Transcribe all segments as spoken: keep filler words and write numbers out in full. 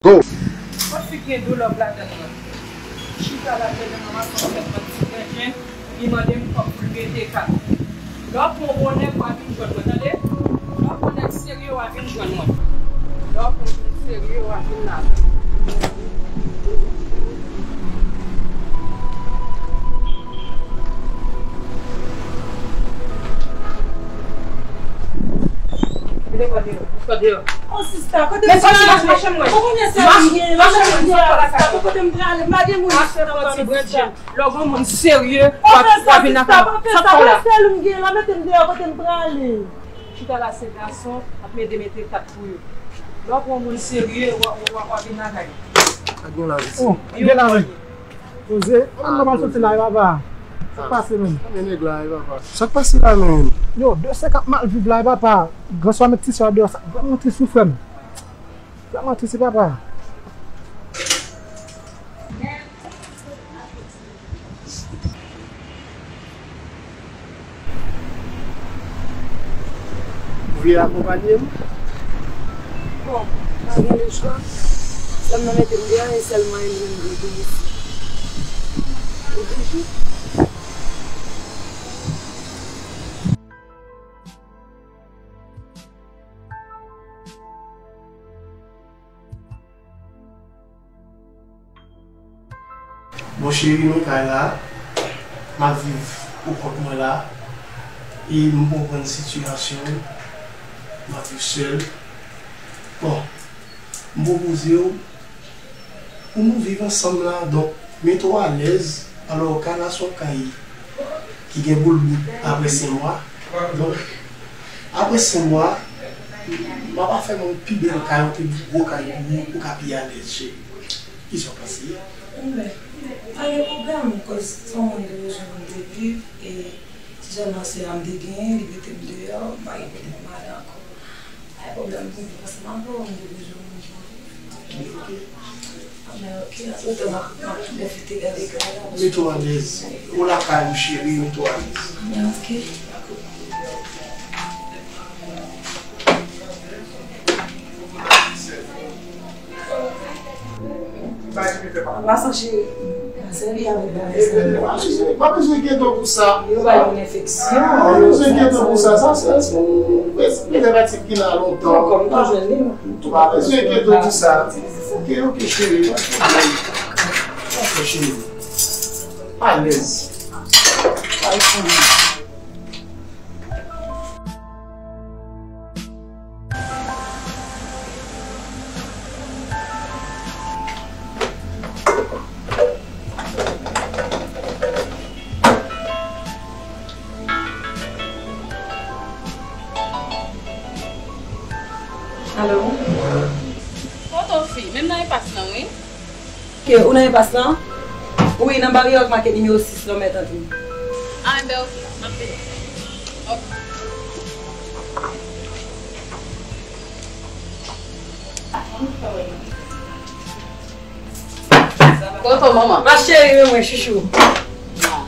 Kot fi gen do love ladan mwen? Chita la, tande manman, son fèt mwen ti grenn. Li mande m kòb pou l mete kat. Lè w pran yon bon nèg, w a vin jwenn mwen, tande? Lè w pran nèg serye, w a vin jwenn mwen. Lè w pran moun serye, w a vin la. Kote w ye? Kote w ye? Oh, sista, kote m prale? Mache, mache, mache, mwen. Ou konbyen sèl m gen la? Mache, mache, mache, mache, mache. Kote m prale? M pa gen moun isit ankò, sista. Lè w gen moun serye, w ap, w ap vin nan kay la. Sa pa fè sa, sèl m gen la, mete m deyò, kote m prale? Chita la, se gason, ap mete, mete kat pou yo. Lè w pran moun serye, w ap, w ap, w ap vin nan kay. Ak gen lavi. Oh, gen lavi. Poze, mwen pral soti la, e papa. Sa k pase, menm? Sa k pase la, menm? Yo, de sèk ap mal viv la, e papa. Gran swa met ti sè a deyò, sa vrèman tris wi, frè m. Vrèman tris wi, papa. Ou vle akonpanye m? Bon, pa gen lechwa. Sèlman mete m deyò e sèlman e mwen m vle vin isi. Ou toujou. Bon, cheri, nou kay la. M ap viv pou kont mwen la. E m konprann sitiyasyon w. M ap viv sèl. Bon, m pwopoze w pou nou viv ansanm la. Donk, mete w alèz. Alò, kay la se yon kay ki gen boulboul apre senk mwa. Donk, apre senk mwa, m ap fè yon pi bèl kay, yon pi gwo kay pou ou, pou w ka pi alèz, cheri. Kisa w panse? Enben, pa gen pwoblèm, koz se yon moun ki bezwen pou m te viv, e ti sèlman sè a m te genyen, li mete m deyò, m pa gen kote pou m ale ankò. Pa gen pwoblèm pou m viv ansanm avè w, m te bezwen yon moun pou m viv. Anben, ok, antretan, m ap, m ap pwofite gade kay la. Mete w alèz. Ou lakay ou, cheri, mete w alèz. Anben, ok. Mason cheri, sèvi avèk bagay sa yo. Pa bezwen enkyete w pou sa. Yo bay moun enfeksyon. Pa bezwen enkyete w pou sa. Sa se, se yon prezèvatif ki la lontan. Ankò, m pa jwenn li, non. Ou pa bezwen enkyete w pou sa. Ok, ok, cheri, pa gen pwoblèm. Ok, cheri. Alèz. Pa gen pwoblèm. Alo? Kote w fi? Menm nan enpas lan, wi. Ok, ou nan enpas lan? Wi, nan Barrière ak Market nimewo sis la, w mèt antre. A, enben, ok, m ap vini. Ok. Kote w, manman? Ma cheri, men mwen, chouchou.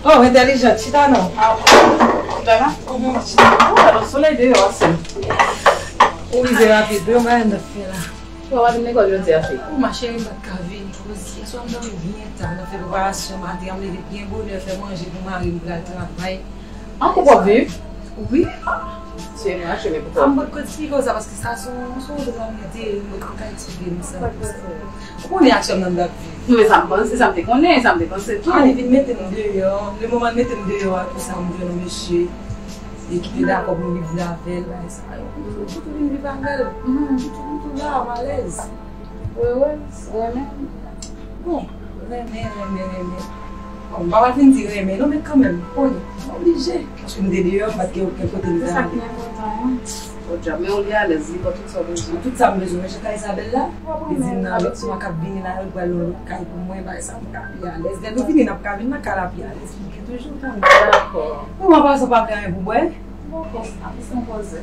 Oh, entèlijant, chita non. Ah, ou la? Mhm, chita. Oh, gade yon solèy deyò a, sè m. Ou rive rapid wi, yon bagay m t ap fè la. Ou pa vin lekòl jodi a, fi? Oh, ma cheri, m pa t ka vini koz yè swa m dòmi byen ta, m t ap fè preparasyon maten an, m leve byen bonè, fè manje pou mari m, pral travay. An koup w ap viv? Wi. Se mwen achte men pou kò m. A, m pa t konn eksplike w sa, paske sa se yon, se yon dram ki te, m pa t konn ka eksplike nou sa konsa. Ou konnen ak sè m nan m t ap viv. Men sa m panse, sa m te konnen, sa m te panse tou. A, li vin mete m deyò. Le moman l mete m deyò a, tou sa, m jwenn yon mesye. E ki te dakò pou m viv avè l, bagay sa yo. M tou, m tou vin viv avè l. M tou, m tou la, m alèz. Ou erez, ou renmen? Bon, renmen, renmen, renmen. Bon, m pa pral fin di renmen non, men kanmenm, ou konnen, m oblije. Paske m te deyò, m pa t gen okenn kote m ta ale. Se sa ki enpòtan an. Podyab, men ou li alèz, li ba w tout sa w bezwen. Tout sa m bezwen, men jan ka Isabelle la, li di m nan lòt mwa k ap vini la, yo pral yon lòt kay pou mwen, bagay sa, m ka pi alèz. Lè nou vini, n ap ka vin nan kay la pi alèz, pou mwen toujou, ou konnen. Dakò. Pou mwen, pa sa, pa gen anyen pou bwè. Bon, apre sa, m poze.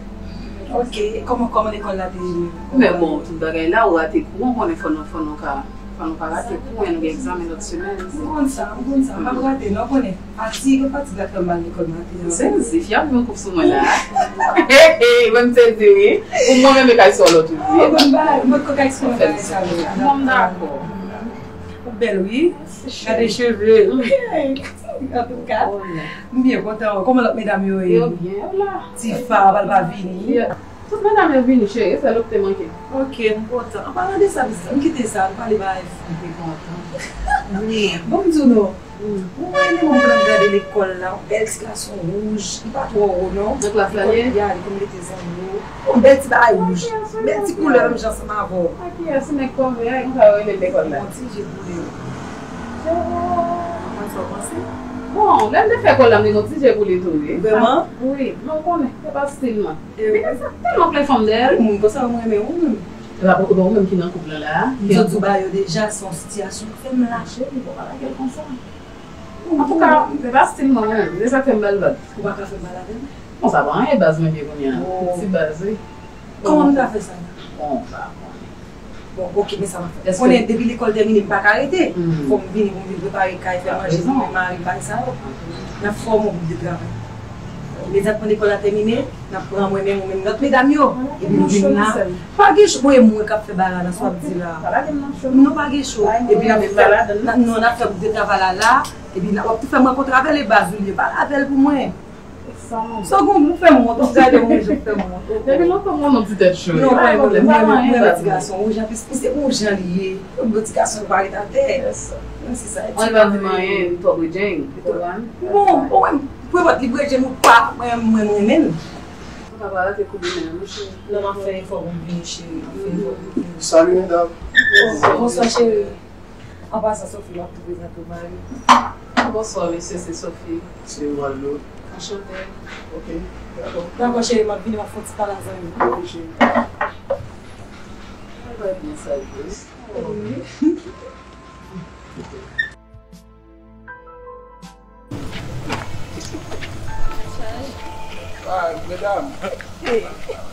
Ok, kòman, kòman lekòl la te ye? Men bon, tout bagay la, ou rate kou, ou konnen fò nou, fò nou ka Fò nou pa rate kou, e nou gen egzamen lòt semèn. M konn sa, m konn sa. M p ap rate, non, konnen. Fatig, fatig la fè m al lekòl maten an. Zen zif, y ap jwenn koup sou mwen la. Hey, hey, mwen m te di wi. Pou mwen menm, e kay sou lòt wi. Ou konn bagay, mwen konn kay sou bagay sa yo. Bon, m dakò. Ou bèl, wi. Gade cheve. Antouka, m byen kontan. Kòman lòt medam yo ye? Yo byen, yo la. Tifa, pa l pa vini. Tout medam yo vini, cheri, e sèl ou ki te manke. Ok, m kontan. An palan de sa, m kite sa, m pale bagay fanm te kontan. Bon, m di w non. Mwen renmen mwen pran gade lekòl la, yon bèl ti gason wouj, li pa twò wo non. Nan klas la li ye? Ya, li konn mete zanno. Yon bèl ti bagay wouj. Bèl ti koulè menm jan ansanm avè w. A kiyès? Nèg kòve a, e konsa yo rele l lekòl la. Yon ti je boule. Kòman sa w panse? Bon, lè m te fè kòl la, m te gen yon ti je boule tou wi. Vrèman? Wi, men w konnen, se pa stil mwen. Epi nèg sa tèlman plen fanm dèyè l. Moun konsa mwen renmen ou menm. Epa poko ba ou menm ki nan koup lan la a. M sot di w ba yo deja, se yon sitiyasyon k fè m lache, m poko lage l konsa. Antouka, se pa stil mwen menm, se sa k fè m ba l vag. Ou pa ka fè m mal avè l? Bon, sa pa anyen, baz mwen byen kounye a. Ti baz wi. Kòman m ta fè sa la? Bon, m pa konnen. Bon, ok, men sa m ap fè. Konnen depi lekòl tèmine, m pa ka rete. Fò m vini pou m vin prepare kay, fè manje pou mwen, mari, bagay sa yo. N ap fòme yon gwoup de travay. Imedyatman lekòl la tèmine, n ap pran mwen menm, ou menm, lòt medam yo. Epi nou vin la. Pa gen cho, bon, e mwen k ap fè bagay la, sa w ap di la. Non, pa gen cho. Epi n ap fè, n ap, non, n ap fè gwoup de travay la la. Epi n ap, w ap tou fè m rankontre avè l, e baz ou li ye, pale avè l pou mwen. Sa w gon pou fè m wont, w ap gade yon jan fè m wont. Depi lontan mwen wè w ti tèt cho. Non, pa gen pwoblèm, mwen renmen ti gason wouj, anplis, se yon jan li ye. Yon bon ti gason pa ret atè. Menm si sa. Mwen pa di m anyen, li twò bredjeng, ou konprann? Bon, bon, mwen, pou enpòt li bredjeng ou pa, mwen, mwen, mwen renmen l. Ou pa pral rate koube men an, non, cheri. Non, m ap fè efò pou m vini, cheri, m ap fè efò pou m vini. Salut, mesdames. Bonswa, cheri. An pasan, Sophie, m ap tou prezante w mari m. Bonswa, mesye, se Sophie. Se Waldo. Anchante. Ok, dakò. Dakò, cheri, m ap vini, m ap fè yon ti pale a zanmi m. Ok, cheri. Sa va byen, sa, Grace? Wi. Ay, medam,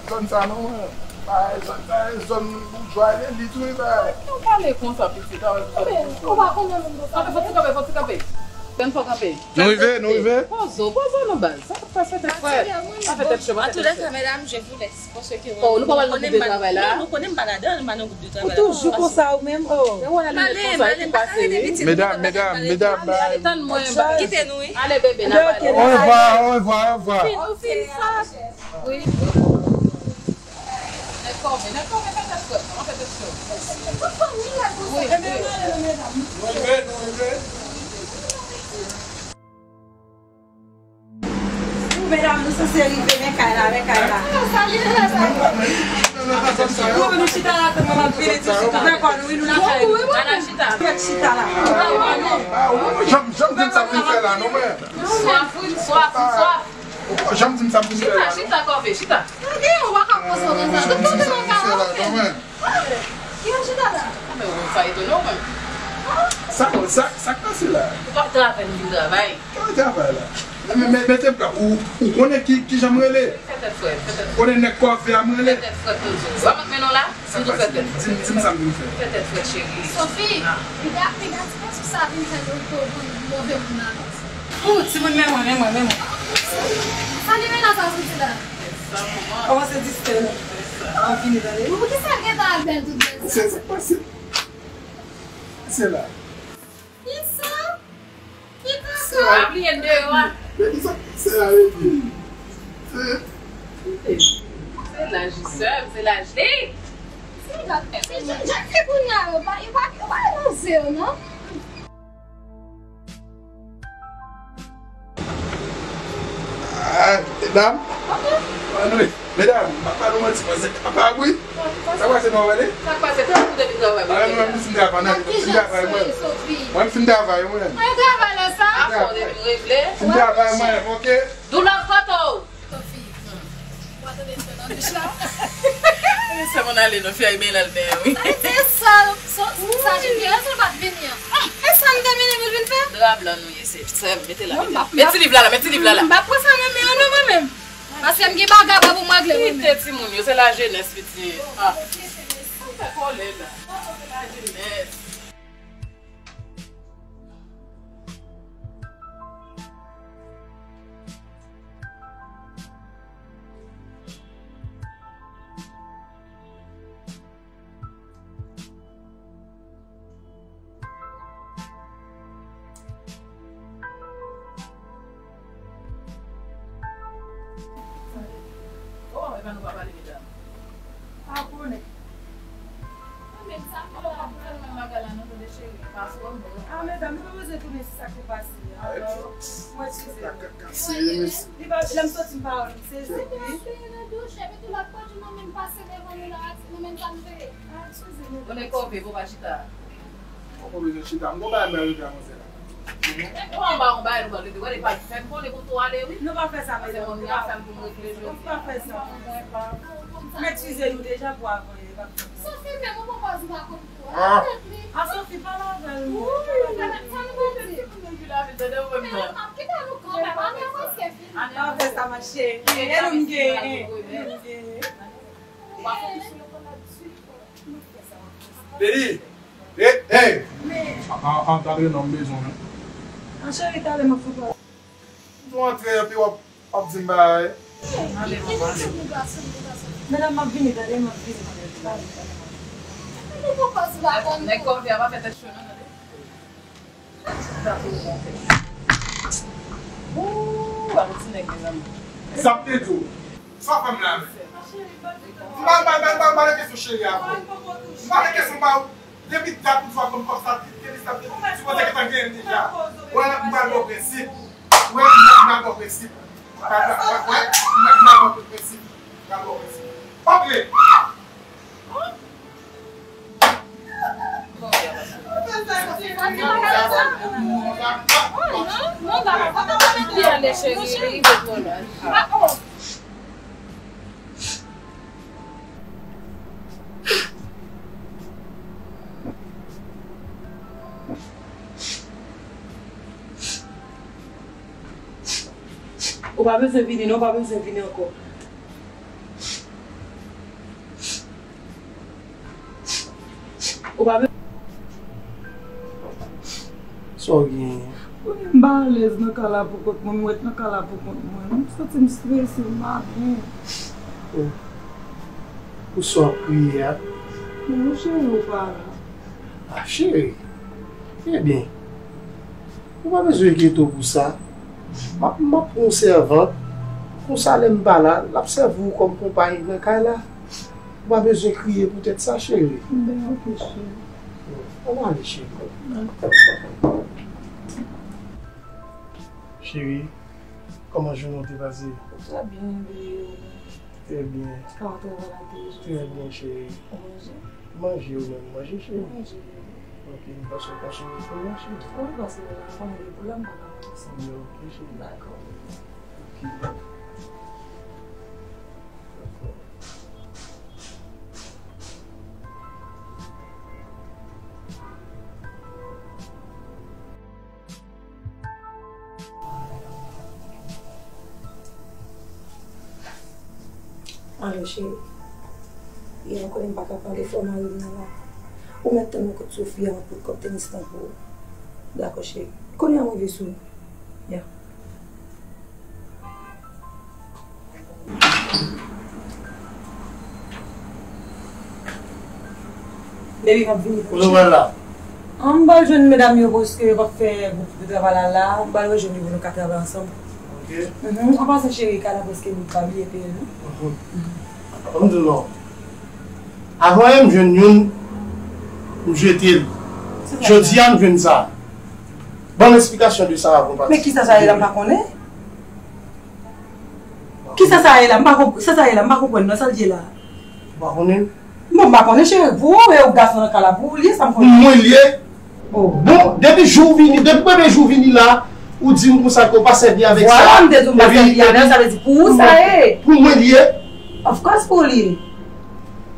zòn sa non, mwen. Ay, zòn sa, zòn boujwa, elit, wi, bay. Ou pale konsa, pitit, a wè, ou pa konnen moun konsa. Kanpe, fò ti kanpe, fò ti kanpe. Fò kanpe. Nou rive, nou rive. Poze w, poze w non, baz. Sa fè tèt frèt. Sa fè tèt cho, sa fè tèt frèt. Antouka, medam, je vous laisse. Oh, nou pa pral nan gwoup de travay la? Non, nou konnen m pa ladan, m pa nan gwoup de travay la. Ou toujou konsa ou menm, oh. Pale, pale, pale, pale, pitit. Medam, medam, medam, bay. Tann mwen, kite nou, wi. Ale, bebe, n ap ale. Orevwa, orevwa, orevwa. Fin, fin, sa. Wi. Nèg kòve, nèg kòve, fè tèt frèt, non, fè tèt frèt. Wi, wi. Nou rive, nou rive. Medam, nou sanse rive, men kay la, men kay la. Sa li la, sa li. Bon, nou chita la, tann mwen, m ap vini tou chita. Ouvè kò nou, wi, nou lakay nou. Ala chita. Fèk chita la. Janm, janm di m sa m vin fè la, non, mwen. Swaf, wi, m swaf, m swaf. Janm di m sa m vin fè la, non. Chita, chita, kòve, chita. Gade, ou pa ka poze w konsa. Tout kote nan kay la, ou fè. Ki yon chita la? A, men ou sa etone w menm. Sa, sa, sa k pase la? Ou p ap travay, nou vin travay. Travay la. Men, men, mete pla, ou, ou konnen ki, ki jan m rele? Fè tèt frèt, fè tèt frèt. Konnen nèg kòve a m rele? Fè tèt frèt, toujou. Ou pa mank men non la? Toujou fè tèt frèt. Di m, di m sa m vin fè. Fè tèt frèt, cheri. Sophie, piga, piga ti pòs sa vin fè nou move moun la. Ou, timoun, men mwen, men mwen, men mwen. Sa li mennen sa soti la? Kòman se distè nou? An fini tande. Poukisa l gentan al bèl tout bèl sa? Se sa k pase. Se la. Kisa? Ki kaka? Se la. Pa bliye deyò a. Men kisa se la, epi? Se. Se laj li, sè m, se laj li. Se laj li. Se jan, jan, jan ki kounye a yo pa, yo pa, yo pa nan ze yo, non? Ah, medam. Ann wi. Medam, m ap ba nou manti, paske apa wi. Sa pase non, wale? Sa pase, fè pou depi travay. Ah, mwen menm si m travay, mwen si m travay, mwen. Mwen si m travay, mwen. Mwen travay la sa. Apa depi regle. Si m travay, mwen, ok. Doulè kote w. Sophie, w a tande m fè nan douch la? Sè mwen ale non, fi a men l al benyen, wi. Ay, se sa, sa, sa, gen rezon l pa t vini an. E sa m te vini pou l vin fè? Dra blan nou ye, se, se, mete la, mete la. Met ti liv la la, met ti liv la la. M pa pran sa nan men an non, mwen menm. Paske m gen bagay pou m regle, mwen menm. Kite timoun yo, se lajenès, pitit. Ah. Sa fè kòlè la. Se lajenès. Ah, medam, nou pa bezwen tounen sou sa k te pase a. Alò, mwen eskize nou. Li pa, lè m soti m pa wè l, m sezi wi. Ah, eskize nou. Ou nèg kòve, pou pa chita. Ou pa bezwen chita. M gon bagay m rive a manzè la. Ou anba yon bagay, nou pral rete. Gade, pa fè m konnen kote w ale, wi. Nou pa fè sa, medam. Nou pa fè sa. M eskize nou deja pou avan. Sophie, men mwen poko di pa konn pou a tèt li. A Sophie, pale avè l non. Wi, sa nou pral di? Men kite nou kanmenm, ane a prèske fini. Pa fè sa, ma chérie. E nou m genyen. Nou m genyen. Baby, hey, hey. An, an, antre non, m bezwen w. An cheri, talè m ap fè. Tou antre, epi w ap, w ap di m bagay. Medam, m ap vini, tande, m ap vini. Nèg kòve a pa fè tèt cho non, tande. Ooh, gade ti nèg, mezanmi. Sa m te di w. Sa fè m la menm. M pa, m pa, m pa, m pa nan kesyon cheri a, bro. M pa nan kesyon pa. Depi dat ou di w ap ban m kòb sa, ke li sa, sipoze gentan genyen l deja. Wè, m pral ba w prensip. Wè, m pral ba w prensip. Wè, wè, wè, m pral ba w prensip. M pral ba w prensip. Antre! Ou pa bezwen vini non, ou pa bezwen vini ankò. Ou pa bezwen. Sa w genyen? Wi, m pa alèz nan kay la poukont mwen, m ret nan kay la poukont mwen. M santi m strese, m pa byen. Oh. Poukisa w ap kriye a? Men mon cheri, ou pa la. Ah, cheri. Ebyen, ou pa bezwen enkyete w pou sa. M ap, m ap pran yon sèvant. Konsa, lè m pa la, l ap sèvi w kòm konpay nan kay la. Ou pa bezwen kriye poutèt sa, cheri. Ben, ok, cheri. Ann ale, cheri. Cheri, kòman jounen w te pase? Trè byen, bebe. Trè byen. Kòman travay la te ye jodi a? Trè byen, cheri. Ou manje? Manje, ou menm manje, cheri? Manje, bebe. Ok, m panse w konsome pou mwen, cheri. Wi, paske la fanmi de pou la, m pa ka manje sa. Ok, cheri. Dakò, bebe. Ok. Dakò. Alo, cheri. Yè, ou konnen m pa ka pale, fò mari m nan la. Ou mèt tann mwen kot Sophie a, mwen pot kòb tenis lan pou ou. Dakò, cheri. Kounye a mwen rive sou ou. Ya. Baby, m ap vini. Kote w pral la? An, m pral jwenn medam yo, paske yo p ap fè gwoup de travay la la. M pral rejwenn yo pou nou ka travay ansanm. Ok. Mhm. An pasan, cheri, kay la prèske vid, pa bliye peye l, non. Mhm. Ban m di w non. Avan yè m jwenn youn, m jete l. Jodi a, m jwenn sa. Ban m esplikasyon de sa avan pati. Men kisa sa ye la, m pa konnen. Kisa sa ye la? M pa konp-, sa sa ye la? M pa konprann nan sa l ye la. Ou pa konnen? Bon, m pa konnen, cheri. Pou ou, e ou gason nan kay la, pou ou l ye, sa m konnen. Pou mwen l ye. Oh. Bon, depi jou w vini, depi premye jou w vini la, ou di m konsa ke w pa sèvi avèk sa. Vwala, m te di w m pa sèvi avè l, sa vle di pou ou sa ye. Pou mwen l ye. Of course pou ou l ye.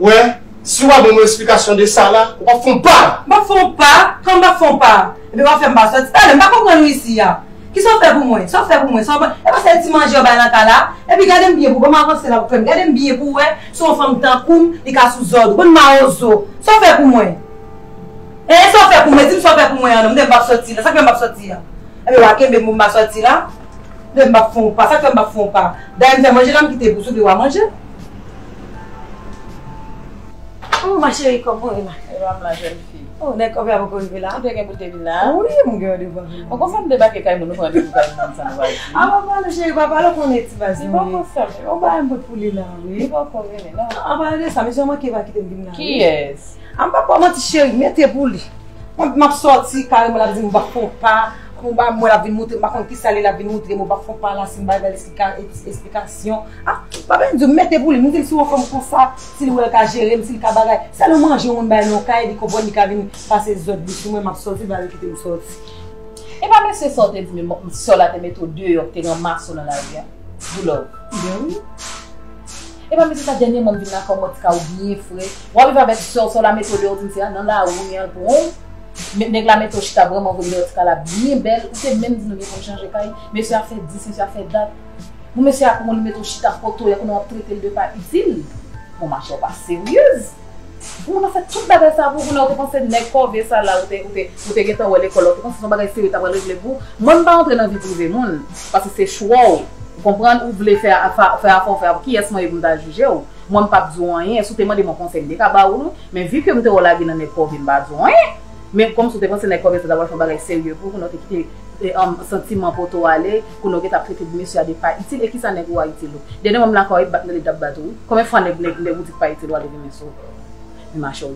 Wè, si w pa ban mwen esplikasyon de sa la, ou p ap fè yon pa. M p ap fè yon pa? Kòman m p ap fè yon pa? Epi w ap fè m pa sòti. Talè, m pa konprann ou isi a. Kisa w fè pou mwen? Sa w fè pou mwen? Sa w ban, e pa se ti manje w bay nan kay la? Epi gade m byen pou, ban m avanse la pou frè m. Gade m byen pou w wè, se yon fanm tankou m, li ka sou zòd ou. Bann mawozo. Sa w fè pou mwen? Hein, sa w fè pou mwen? Di m sa w fè pou mwen an non. M di m p ap sòti la. Sa k fè m p ap sòti a? Ebyen w a kenbe m pou m pa sòti la? M di m p ap fè yon pa. Sa k fè m p ap fè yon pa? Dayè m fè manje la, m kite pou w si w vle w a manje. Oh, ma chérie, kòman w ye la? E pa m la, jèn fi. Oh, nèg kòve a poko rive la? Ou te gen pou te vin la? Wi, m gen randevou avè l. Bon, konsa m debake kay moun, nou pran randevou kay moun, sa nou va di. A, pa pale, cheri, pa pale, ou konnen ti baz nou ye. Li poko sa, men. Yon bagay m pot pou li la, wi. Li poko vini, non. An palan de sa, mesye an manke pa kite m vin la, wi. Kiyès? A, m p ap ba w manti, cheri, mete pou li. Mwen, m ap sòti, kareman l ap di m, "M p ap fè yon pa." Mwen, ba mwen, l ap vin moutre m, m pa konn kisa li, l ap vin moutre m, "M p ap fè yon pa la, si m pa bay l esplika-, es-, esplikasyon." A, m pa bezwen di w, mete pou li. M di l, "Si w yon fanm konsa, si li wè l ka jere m, si li ka bagay, sèl yon manje yon moun bay nan yon kay, li konprann, li ka vin pase zòd li sou mwen, m ap sòti, l pa vle kite m sòti." E pa mesye sa w te di m, sè w la te mete w deyò, te ranmase w nan lari a? Doulè. Ebyen wi. E pa mesye sa, dènyèman m vin lakay w, m wè ti kay ou byen fre. W ap viv avèk sè w, sè w la mete w deyò, w di m se nan lari w ye, al pran w. Men nèg la mete w chita vrèman vre deyò, ti kay la byen bèl. Ou te menm di nou gen pou n chanje kay. Mesye a fè dis, mesye a fè dat. Bon, mesye a pran w, li mete w chita kote w ye, kounye a w ap trete l de pa itil. Bon, machè, w pa seryez. Pou moun nan fè tout bagay sa pou ou, kounye a w te panse nèg kòve sa la, ou te, ou te, ou te gentan wè lekòl la, ou te panse se yon bagay serye ta pral regle pou ou. Mwen, m pa rantre nan vi prive moun, paske se chwa w. Ou konprann, ou vle fè, fè, fè afè w fè, kiyès mwen ye pou m ta jije w? Mwen, m p ap di w anyen, si w te mande mwen konsèy, m te ka ba ou l, wi. Men vi ke m te wè w lage nan nèg kòve, m pa di w anyen. Men kòmsi w te panse nèg kòve sa ta pral fè yon bagay serye pou ou, kounye a w te kite e, um, santiman poto ale, kounye w gentan ap trete mesye a de pa itil, e kisa nèg ou a itil ou? Dènyèman m lakay w, e bat nèg li t ap bat ou, wi. Konbyen fwa nèg, nèg, nèg ou di k pa itil ou ale vin men sou ou? Men machè w